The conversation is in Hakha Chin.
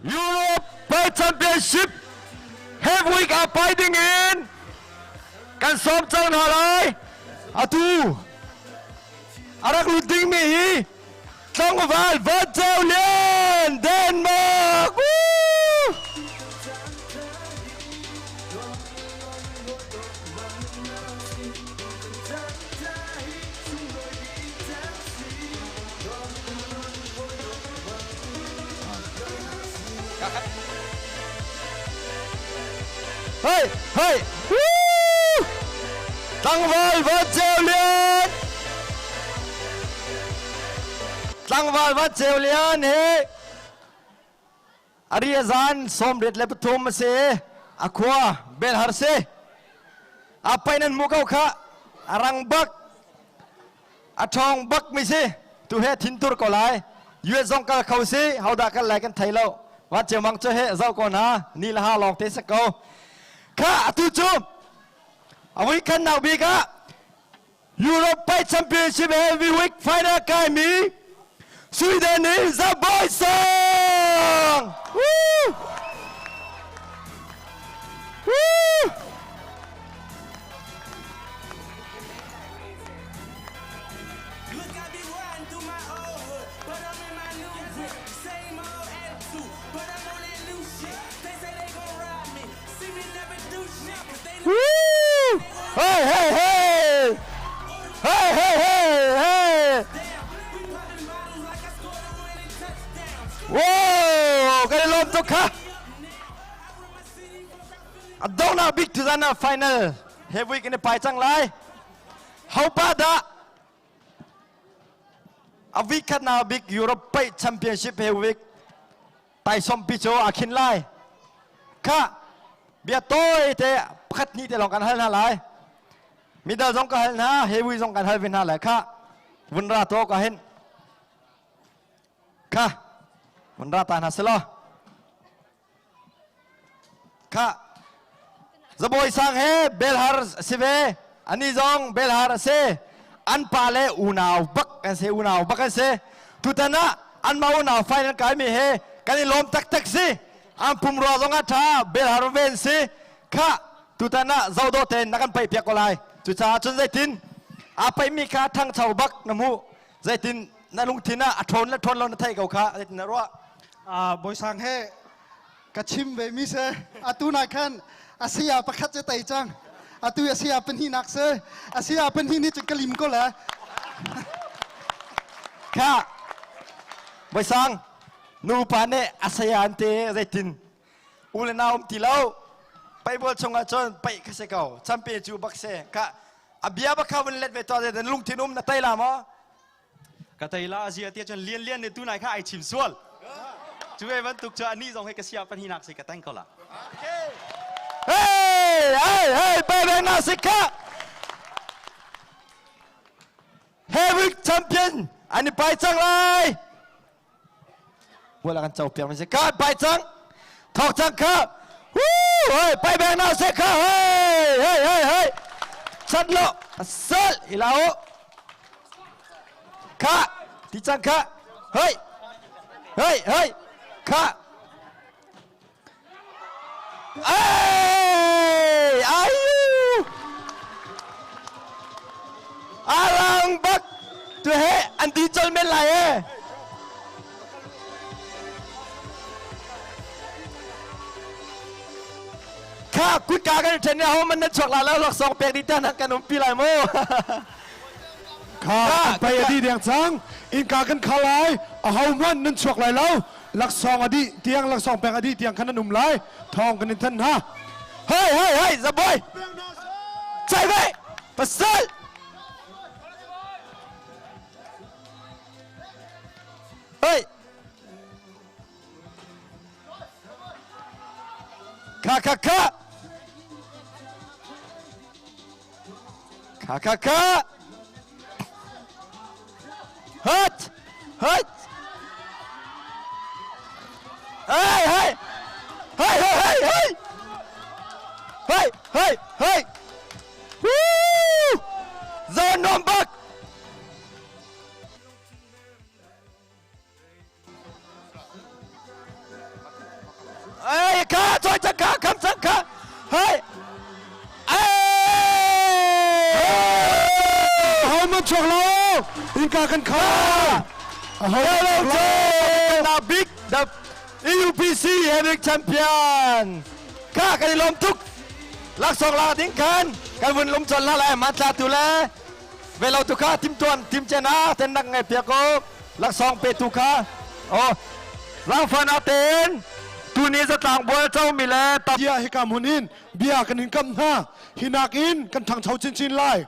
Europe Pai Championship heavyweight ah pai ding in kan sawm cang hna lai. Atu a rak lut dingmi hi tlangval Van Ceu Lian Denmark. Woo! Hey, hey, woo! Tlangval Van Ceu Lian! Tlangval Van Ceu Lian he ari zan 23 a si a khua Belhar si a pai nan mu ko kha a rang bak A ṭhawng bak mi si. Tu he thintur ko lai. US zong kal kho si, hodah kal lai kan thei lo. Van Ceu Mang cu he zoh ko hna, ni le ha lawng te si ko. Kha atu cu a vui khan nak bik ah Europe Fight Championship Heavyweight Final kai mi Sweden in The Boy Song! Woo! Woo! Woo! Hey, hey, hey! Hey, hey, hey, hey! Whoa! Kan i lawm tuk kha! A donghnak bik tuzan ah final heavyweight kan i pai cang lai. Hopa dah a week khatnak bik Europe Paih Championship heavyweight taisawm pi cu a khin lai. Kha bia tawi te pakhat hnih te lawng kan hal hna lai. Midal zong ka hal hna, heavy zong kan hal ve hna lai. Kha vun ra to ka hin. Kha vun ra ta hna selaw. Khah Zabawi Sang he Belhar a si ve. Ani zong Belhar a si. An pa le unau bak an si, unau bak an si. Tutan ah anmah unau final kaimi he kan i lawm taktak si. An pumrua zong a ṭha, Belhar ve an si. Khah tutan ah zohdawh tein na kan paih piak ko lai. Cucaah cun zeitin aa paihmi kha ṭhangcho bak na hmuh. Zeitin na lungthin ah a ṭhawn le ṭhawn lo na theih ko kha zeitin na ruah? Bawi Sang he ka chim ve mi si atu na khan asia pakhat cu tei cang atu asia pahnihnak si asia pahnih nih cun ka lim ko le Kha Bawi Sang nupa nih a saya an te zeitin u le nau um ti lo Bible chungah cun paih kha si ko champion cu bak si kha a bia bak kha vun let ve to zeitin lungthin um na tei la maw Ka tei la azia tia cun lian lian nih tunai kha ai chim sual. Cu ve bantuk cu anih zong hi ka sia pahnihnak si ka teng ko la. Hey, hey, hey, bebe na si kha. Heavyweight champion an i pai cang lai. Wala kan cho piak mi si ka pai cang. Thok cang kha. Woo, hey, pai beng na si kha. Hey, hey, hey, hey. Chat lo. Asal ilao. Kha, ti cang kha. Hey. Hey, hey. Kha. Hey, ayu. Arang bak tu he an ti chol men lai e. Kha kutka kan then ho man na chuak la lo lok song pek di ta nak kan um pi lai mu. Kha kan pei a dih deng cang. Innka kan khar lai. Ahohmanh nan chuak lai lo. Laksawng a dih tiang laksawng pek a dih tiang khan nan um lai. Thawng kan in thanh hna. Hei hei hei zaboy. Chai ve. Pasal. Hei. Kha kha kha. Kha kha kha. Hut! Hut! Hey hey! Hey hey hey hey! Hey hey hey! Woo! Zon nom bak! choi cang kha kham cang kha hai. Ho man chuak lo innka kan khar. Hello na big the EUPC heavyweight champion ka kan i lawm tuk laksawng la ding khan kan vun lum chon la lai man tla tu le ve lo tu kha tim tuan tim chen a ten nak ngai pia ko laksawng pe tu kha o rangfan a ten tuni zatlang bual cho mi le bia hika hmun in bia kan in kam hna hinak in kan thangcho chinchin lai.